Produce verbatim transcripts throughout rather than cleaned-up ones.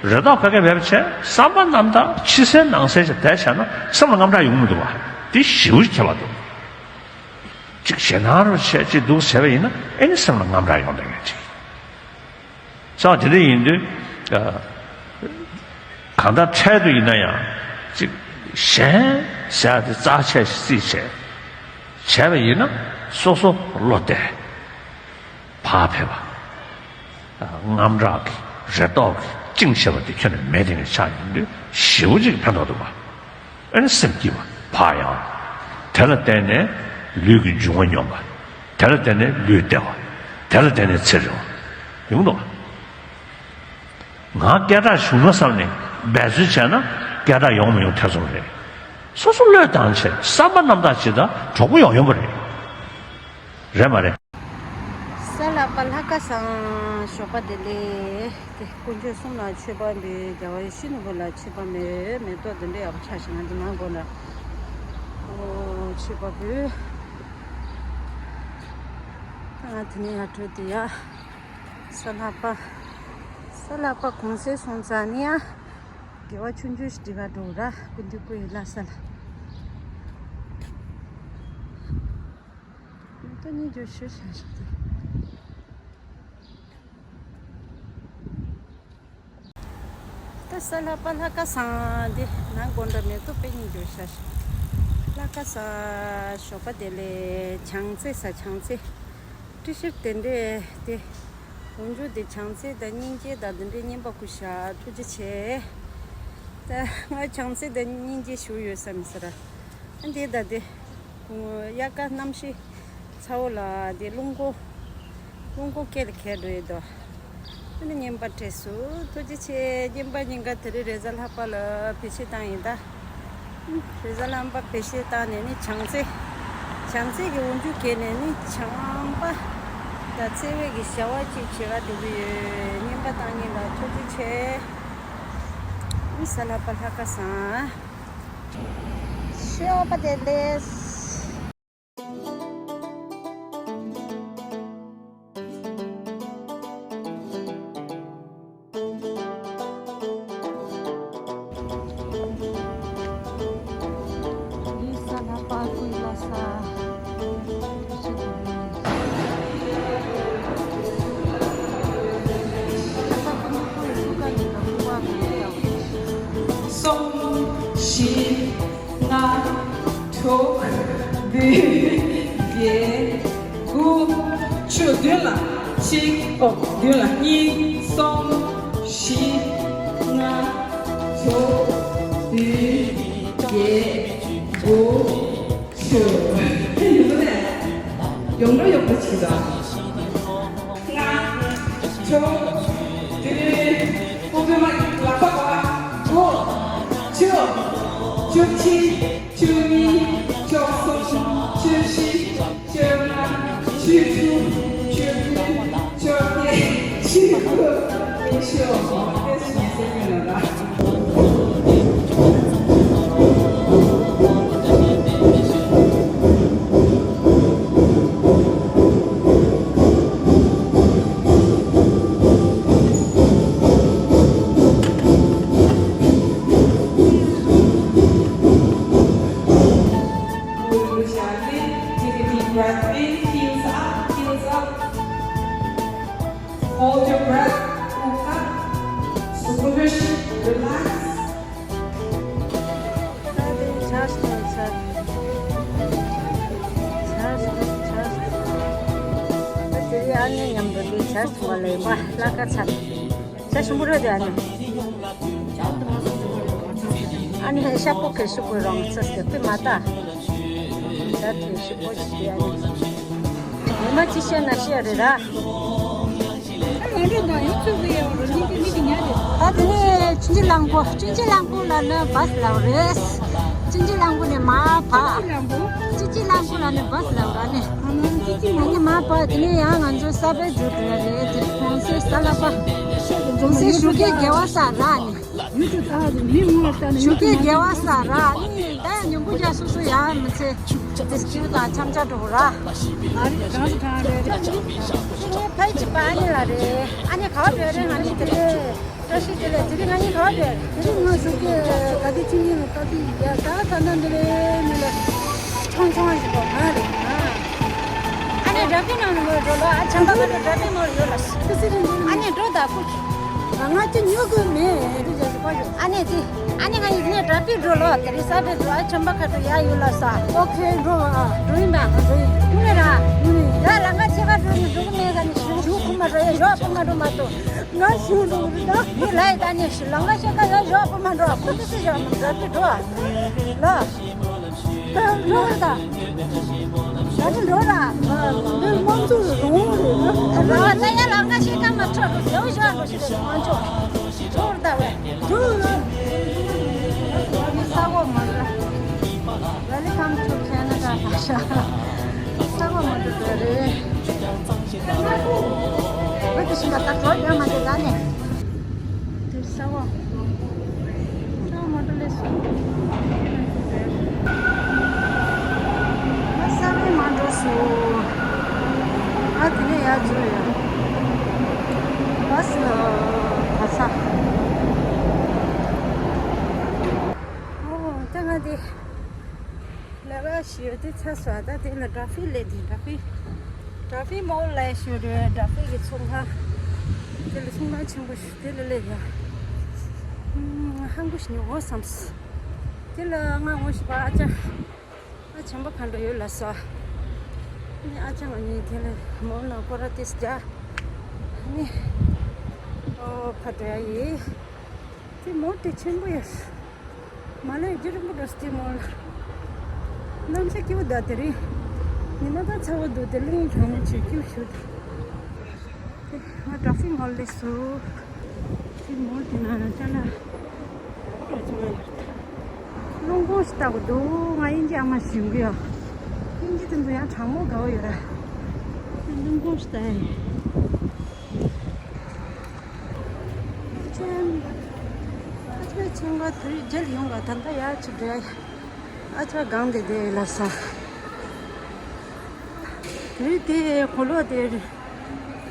རེ་དོགས་ཁ་སྐད་བེད་པ་བྱས། བསམ་པ་རྣམ་དག་ཕྱི་གསལ་ནང་གསལ་ཞིག་བསྡད་བྱས་ན་སེམས་ལ་དངངས་སྐྲག་ཡོང་མི་འདུག་བ། དེ་ཞེ་པོ་ཞིག་ཁྱད་པར་འདུག་ཅིག་ཞེད་སྣང་རུ་བྱས་ཅིག་འདུག་བྱས་པ་ཡིན་ན་ཨེ་ནི་སེམས་ལ་དངངས་སྐྲག་ཡོང་བསྡད་མཁན་ཅིག་ས་དེ་འདྲ་ཡིན་དུས། ཨ། གང་ལྟར་འཕྲལ་དུ་ཡིན་ན་ཡང་ཅིག་ཞེན་ཟེར་ཡ་དེ་རྩ་ཆེ་ཞིག་རྩིས་བྱས། བྱས་པ་ཡིན་ན་སོ་སོ་བློ་གཏད། བག་ཕེབས་པ། དངངས་སྐྲག་གི་རེ་དོགས་ཀྱི་བཅིངས་ཆེ་བ་དེ་ཁྱོན་ནས་མེད་དེ་ངས་ཆགས་ཡིན་དུས་ཞེ་པོ་ཅིག་ཕན་ཐོགས་འདུག་བ། ཨ་ནི་སེམས་སྐྱིད་པ་བག་ཡངས། དེ་ལ་བརྟེན་ནས་ལུས་ཀྱི་འབྱུང་བ་སྙོམས་པ། དེ་ལ་བརྟེན་ནས་ལུས་བདེ་བ། དེ་ལ་བརྟེན་ནས་ཚེ་རིང་བ། ཡོང་འདུག་བ། ང་སྐད་གྲགས་བྱུང་ན་བསམ་ནས་འབད་རྩོལ་བྱས་ན་སྐད་གྲགས་ཡོང་མི་ཡོང་ཐེ་ཚོམ་རེད། སོ་སོ་བློས་བཏང་བྱས་བསམ་པ་རྣམ་དག་བྱེད་ད་གྲོགས་པོ་ཡོང་ཡོང་པ་རེད། རེད་མ་རེད། གསལ་ལགས་པ་ལྷ་ཁ་སང་ཞོགས་པ་བདེ་ལེགས། དེ་དཀོན་མཆོག་གསུམ་ལ་མཆོད་པ་འབུལ། རྒྱལ་བ་ཡིད་བཞིན་ནོར་བུ་ལ་མཆོད་པ་འབུལ། མེ་ཏོག་འདི་འདྲ་ཡག་པོ་ཆགས་ཤིང་ང་འདི་ནང་སྒོ་ལ་ཨོ་མཆོད་པ་འབུལ། ང་དེ་ནས་ཡར་འགྲོ་དེ་ཡ། གསལ་ལགས་པ། གསལ་ལགས་པ་གུང་སེང་སོང་ཙང་ནི་ཡ། དགེ་བ་ཆུང་ཆུང་ཞིག་སྒྲིག་ག་འགྲོ་ར། སྐུ་མདུན་སྐུ་ཡི་བླ་གསལ། མེ་ཏོག་གཉིས་འགྱོ་ཤོད་བྱ་ཞིག་དེ། ད་གསལ་ལགས་པ་ལྷ་ཁ་སང་འདི་ནང་དགོན་གྲྭ་མེ་ཏོག་པད་ཉིད་འགྱོ་ཤ་ཤ། ལྷ་ཁ་སང་ཞོགས་པ་བདེ་ལེགས། བྱང་རྩེ་ས་བྱང་རྩེ། བཀྲ་ཤིས་རྟེན་འབྲེལ་དེ། འོན་ཀྱང་དེ་བྱང་རྩེ་དང་སྙིང་རྗེ་དང་འདི་འདྲའི་བསྙེན་པ་སྐུ་ཞབས་ཐུགས་རྗེ་ཆེ། ད་ང་བྱང་རྩེ་དང་སྙིང་རྗེ་ཞུ་ཡོད་ས་མི་ཟེར། ཨ་འདི་ད་དེ། དབྱར་ཁ་གནམ་གཤིས་ཚ་བོ་ལ་དེ་རླུང་ཁོག་རླུང་ཁོག་སྐེ་ལ་གས་འགྲོ་ཡི་དོ། ཨ་ནི་བསྙེན་པ་འབྲས་སུ་ཐུགས་རྗེ་ཆེ། བསྙེན་པ་ཉིན་ཀ་དེ་རིང་རེས་གཟའ་ལྷག་པ་ལ་བེད་སྤྱོད་བཏང་ཡིན་ད། རེས་གཟའ་ལྷག་པ་བེད་སྤྱོད་བཏང་ནས་ནི་བྱང་རྩེ། བྱང་རྩེ་གི་འོག་འཇུག་གས་ནས་ནི་བྱམས་པ། ད་བརྩེ་བའི་གི་བྱ་བ་ཅིག་བྱེད་ག་འགྲོ་གི་ཡོད། བསྙེན་པ་བཏང་ཉིན་ལ་ཐུགས་རྗེ་ཆེ། ཨ་གསལ་ལགས་པ་ལྷ་ཁ་སང་། ཞོགས་པ་བདེ་ལེགས། གསུམ། བཞི། ལྔ། དྲུག་བདུན། བརྒྱད། དགུ། བཅུ། བདུན་ལ་གཅིག་ཨོ། བདུན་ལ་གཉིས། གསུམ། བཞི། ལྔ། དྲུག་བདུན། བརྒྱད། དགུ། བཅུ། ཡོང་ན་ཡོང་པོ་ཆེ་ད། ལྔ། དྲུག་བདུན། ཕུག་པའི་མ་ལག་པ་གོ་ལ། དགུ། བཅུ། བཅུ་གཅིག་བཅུ་གཉིས། བཅུ་གསུམ། བཅུ་བཞི། བཅོ་ལྔ། བཅུ་དྲུག་བཅོ་བདུན། བཅོ་བརྒྱད། བཅུ་དགུ། ཉི་ཤུ། ཨོ་ཁེ་སི་ཁོང་ཚོས་ལ་ལ། Take a deep breath in, heels up, heels up. Hold your breath. Relax. ཨ་ནི་ཉམས་པོ་འདི་བྱས་སོང་བ་ལས་པ་ལྷག་དཀར་ཚར། ཤ་ཞིམ་པོ་རེད་དེ། ཨ་ནི། ཨ་ནི་ཤ་ཕོ་གི་ཤུ་གུ་རང་ཚོས་ཀྱི་པི་མ་ཏ། ཤ་དེ་ཤུ་ཕོ་ཞིག་དེ། ཨ་ནི། ཉི་མ་ཅི་བཤད་ན་བཤད་རེད་ར། ད་ང་འགྲོ་ད་ཡང་ཚོད་ཀྱི་ཡོད་རེད། མི་དེ་མི་དེ་ཉལ་རེད། ད་དེ་ནས་ཆུང་ཆུང་གླང་པོ། ཆུང་ཆུང་གླང་པོ་ལ་ནི་བཱས་ལབ་རེད། ཆུང་ཆུང་གླང་པོ་ནས་མར་བབས། ཆུང་ཆུང་གླང་པོ་ལ་ནི་བཱས་ལབ་ར་ནི། ཨ་ནི་ཆུང་ཆུང་གླང་པོ། དེ་ནས་མར་བབས། དེ་ནས་ཡང་ང་ཚོ་གསར་པའི་འཛུལ་འགྲོ་ཡ་རེད། དེ་རིང་གུང་སེང་གཟའ་ལྷག་པ། གུང་སེང་ཞོགས་ཀས་དགེ་བ་བསགས་ར་ནི། ཞོགས་ཀས་དགེ་བ་བསགས་ར་ནི། ད་ཡང་ཉིན་གུང་རྒྱ་སོ་སོ་ཡང་མི་ཚེ་དེ་སྐྱིད་པོ་དང་འཆམ་འཆམ་འགྲོ་ར། ཨ་ནི་རང་གི་ཁང་རེད། ཕ་ཡི་ཅི་པ་ཨ་ནི་ལ་རེད། ཨ་ནི་ག་བ་བྲོས་རེད། ང་ནི་དེ་རེད། བཀྲ་ཤིས་བདེ་ལེགས། དེ་རིང་ང་གཉིས་ག་པར་ཕེབས། དེ་རིང་ང་ཚོ་གི་ག་དེ་ཅིག་ཡིན་ལ་ད་དེ་ཡ་ད་ད་ན་འདི་ལས་མི་ལ་ཆུང་ཆུང་ཞིག་པ་ང་རེད་ཨ། ཨ་ནེ་འདྲ་པི་ནང་ནས་མོལ་འགྲོ་ལ་ཨ་ཆམ་པ་ག་འགྲོ་འདྲ་པི་མོལ་ཡོད་ལ། ཏི་སི་རིང་འདི་ཨ་ནེ་འགྲོ་ད་ཁུ། ང་ང་ཅི་ཉོ་གི་མེད་དེ་རྗེས་སུ་པ་ཞོ། ཨ་ནེ་དེ་ཨ་ནེ་ང་ཡིན་ནས་འདྲ་པི་འགྲོ་ལ་དེ་རིང་ས་བེ་འགྲོ་ཨ་ཆམ་པ་ག་འགྲོ་ཡ་ཡོད་ལ་ས། ཨོ་ཁེ་འགྲོ་ཨ་འགྲོ་ཡིན་པ་ང་འགྲོ་ཡིན་ངུ་ནས་ར་ངུ་ནས་ཡ་ལ་ང་ཆེ་ག་འགྲོ་ནས་འགྲོ་གི་མེད་ས་ནས་ཞུ་ཞུ་ཁུ་མ་འགྲོ་ཡ་ཞོ་ཨ་པ་ང་འགྲོ་མ་གཏོགས། ང་ཞུ་འགྲོ་གི་རེད་ད། ཁྱོད་ལ་ཡི་ད་ནས་ལང་ཀ་ཤ་ཀ་ཡ་ཞོ་པ་མ་འགྲོ་ཁོ་ཚོ་སུ་ཞོ་མ་འགྲོ་དུས་འགྲོ་ལ། ད་འགྲོ་རེད་ད། ད་འགྲོ་ར། འདི་དམངས་གཙོ་རུ་རོང་རེད་ན། ར་ད་ཡ་ལང་ཀ་ཤ་ཀ་མ་འཕྲོ་རུ་ཡོ་ཞོ་འགྲོ་ཞིག་རེད་དམངས་གཙོ། འགྲོ་རེད་ད་བས། འགྲོ་རེད། ས་འོག་མ་རེད། Welcome to Canada. ས་འོག་མ་འགྲོ་རེད། བོད་དུ་ཕྱིན་པ་ལྟར་གྲོགས་ཡོད་མ་རེད་ད་ནས། དེ་ས་འོག་ས་འོག་མ་འགྲོ་ལས་སོང་། ས་འོག་མ་འགྲོ་སོང་། ཨ་དེ་ནས་ཡར་འཛུལ་ཡོད། བ་སི་ལ་ག་ས། ཨོ་ད་ང་དེ། ལས་ཀ་ཞུ་དེ་ཚ་སོ་ད་དེ་ལ་ཌ་ཕི་ལས་དེ་ཌ་ཕི་ཌ་ཕི་མོ་ལས་ཞུ་རེད། ཌ་ཕི་གི་ཚོང་ཁང་དེ་ལ་ཚོང་ཁང་ཆེན་པོ་ཞུ་དེ་ལ་ལས་ཡ། ཧང་གུ་ཞིག་ཉོ་འོ་བསམས། དེ་ལ་ང་ངོ་ཤི་པ་ཨ་ཅག་ཨ་ཆམ་པ་ག་འགྲོ་ཡོད་ལ་སོ། ནི་ཨ་ཅག་ང་གཉིས་དེ་ལ་མོ་ལ་སྐོར་ར་ཏིས་རྒྱ་ནི་ཨོ་ཕ་འགྲོ་ཡ་ཡིན། དེ་མོ་དེ་ཆེན་པོ་ཡོད། མ་ལས་རྒྱུ་རིང་པོ་འགྲོ་སྟེ་མོ་ལ། གནམ་ས་སྐྱིད་པོ་ད་དེ་རིང་། ཉི་མ་ད་ཚ་བོ་འདུག་དེ་གླིང་གྲང་མོ་ཆེ་སྐྱིད་ཤོད། དེ་ང་ཌ་ཕི་མོ་ལས་སུ། དེ་མོ་དེ་ན་ན་ཅ་ན། རླུང་ཁོང་ཞིག་ལྟ་བུ་འདུག་ང་དབྱིན་ཇི་ཨ་མ་ཞུ་གི་ཡོད། དབྱིན་ཇི་དེ་ཚོ་ཡང་གྲང་མོ་དགའ་བོ་ཡོད་ར། དེ་རླུང་ཁོང་ཞིག་ལྟ་ཡ་ཡིན། ཨ་ཅེ་ཨ་ཅེ་ཚང་མ་དུས་རྒྱལ་ཡོང་ག་ད་ལྟ་ཡར་ཆུ་འགྲོ་ཡ། ཨ་ཅེ་གང་དེ་དེ་ལ་ས། དུས་དེ་གོ་ལོ་དེ་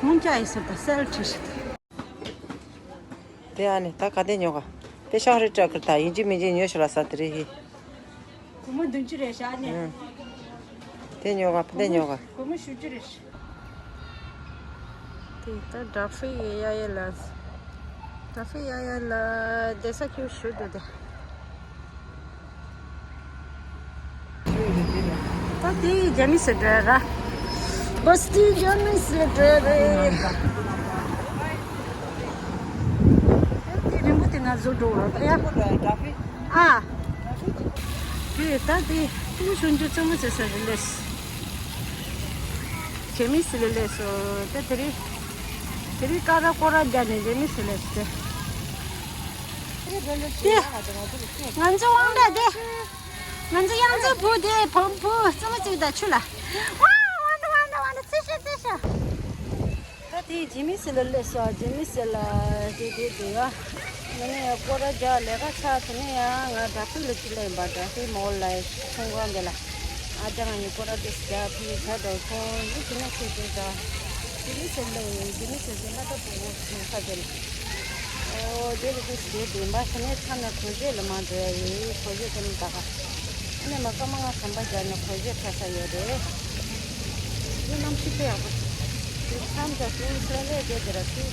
ཁོང་ཅག་ཡི་ཟེར་ད་སེལ་ཁྲི་ཞིག་དེ། ཨ་ནི་ད་ག་དེ་ཉོ་ག་དེ་ཤང་རི་ཏྲ་ཀིར་ད་ཡིན་གཅིག་མིན་གཅིག་ཉོ་ཤོག་ལ་ས་དེ་རེད་ཧི། སྒོར་མོ་བདུན་ཅུ་རེད་ཤག་ཨ་ནི། ཨ། དེ་ཉོ་ག་ཕ་དེ་ཉོ་ག་སྒོར་མོ་བཞི་བཅུ་རེད་ཤག་དེ་ད་ཌ་ཕི་ཡ་ཡ་ལ། ཌ་ཕི་ཡ་ཡ་ལ་བསྡད་ས་ཁྱོད་ཞུ་འདུག་དེ། ད་དེ་རྒྱ་མི་སེ་འདྲ་ར། བོ་སི་ཊི་རྒྱ་མི་སེ་འདྲ་རེད། དེ་རིང་པོ་དེ་ན་བཟོ་འགྲོ་བ་ཡ། ཨ། དེ་ད་དེ་ཀུ་ཤུན་ཅུ་རྩེད་མོ་རྩེ་ས་རེད་ལས། རྒྱ་མི་སེ་ལས་ལས་སོ་ད་དེ་རིང་། དེ་རིང་ཀ་ར་ཀོ་ར་རྒྱ་ནས་རྒྱ་མི་སེ་ལས་སོ་དེ། དེ་ང་ཚོ་དབང་གྲགས་དེ། ང་ཚོ་གཡང་འཛོམས་བུ་དེ་བམ་བུ་རྩེད་མོ་རྩེ་གི་ད་ཆུ་ལ། ཝ་ཝ་འདྲ་ཝ་འདྲ་ཝ་འདྲ་རྩེ་ཤ་རྩེ་ཤ། ད་དེ་རྒྱ་མི་སེ་ལ་སླེབས་སོང་། རྒྱ་མི་སེ་ལ་དེ་དེ་དེ་ཡ། ང་ནི་སྐོར་ར་རྒྱག་ལས་ཀ་ཚར་དེ་ནས་ཡང་ང་ཌ་ཕི་ལ་ཅི་ལ་ཡིན་པ་ཌ་ཕི་མོལ་ལ་ཚོང་ཁང་དེ་ལ། ཨ་ཅག་ང་གཉིས་སྐོར་ར་དེ་རྒྱག་ཕི་ཚ་དྲག་ཚོང་ཡིན་དེ་ནས་ཁྱེད་དེ་ད། རྒྱ་མི་སེ་ལ་རྒྱ་མི་སེ་ལ་ལ་ད་པོ་བོ་ཚོང་ཁ་དེ་ལ། ཨོ་དེ་ལ་དེ་དེ་དེ་འབའ་ས་ནས་ཚ་ན་གོ་རྗེས་ལ་མ་འགྲོ་ཡ་ཡིན་གོ་རྗེས་དེ་ནས་ད་ག་ཨ་ནི་མ་ཀ་མ་ང་ཁམས་པ་རྒྱ་ནས་གོ་རྗེས་ཁ་ས་ཡོད་རེད། དེ་གནམ་གཤིས་དཔེ་ཡག་པོ། དེ་མཚམས་ཀྱང་དེ་སི་ཊ་ལི་ཡ་དེ་དེ་ར་དེ།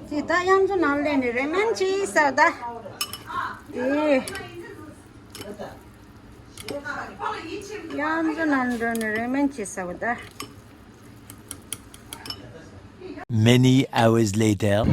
དེ་ད་གཡང་འཛོམས་ནང་སླེབས་ནས་རེ་མན་ཅི་ཟེར་ད། དེ། གཡང་འཛོམས་ནང་འགྲོ་ནས་རེ་མན་ཅི་ཟེར་བ་ད། Many hours later.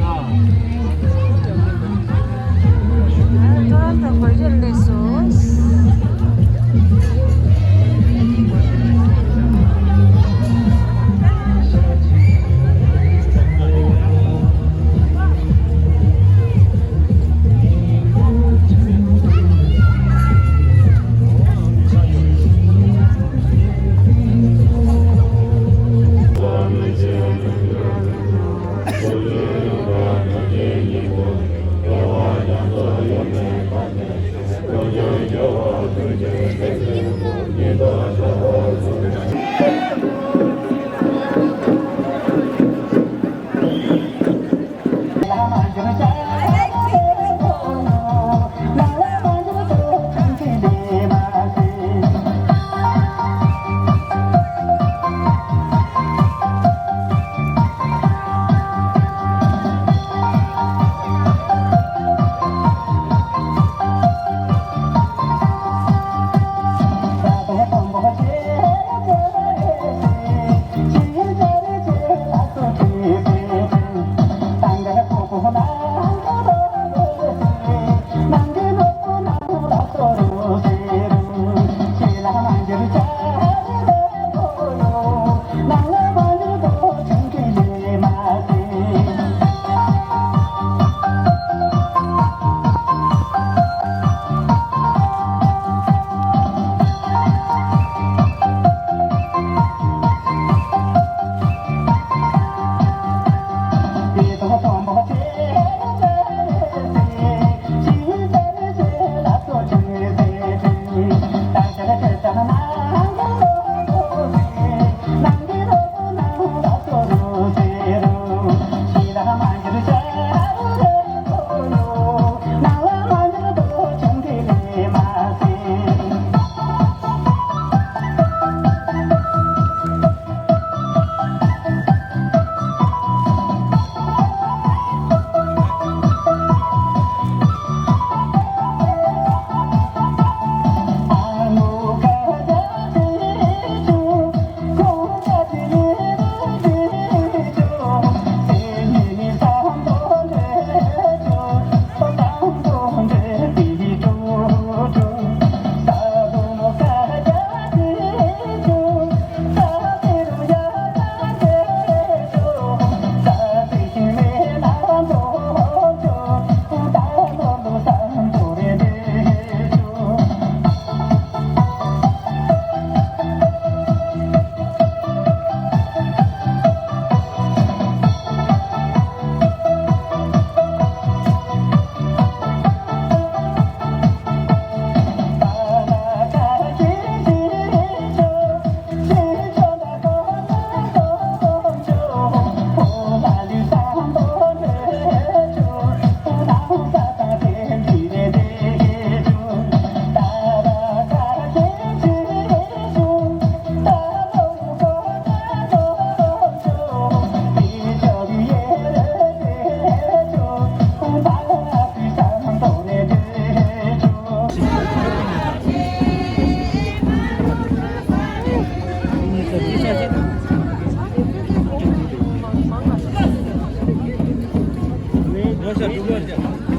ང་ཤ་དྲུག་ལོར་བརྒྱབ།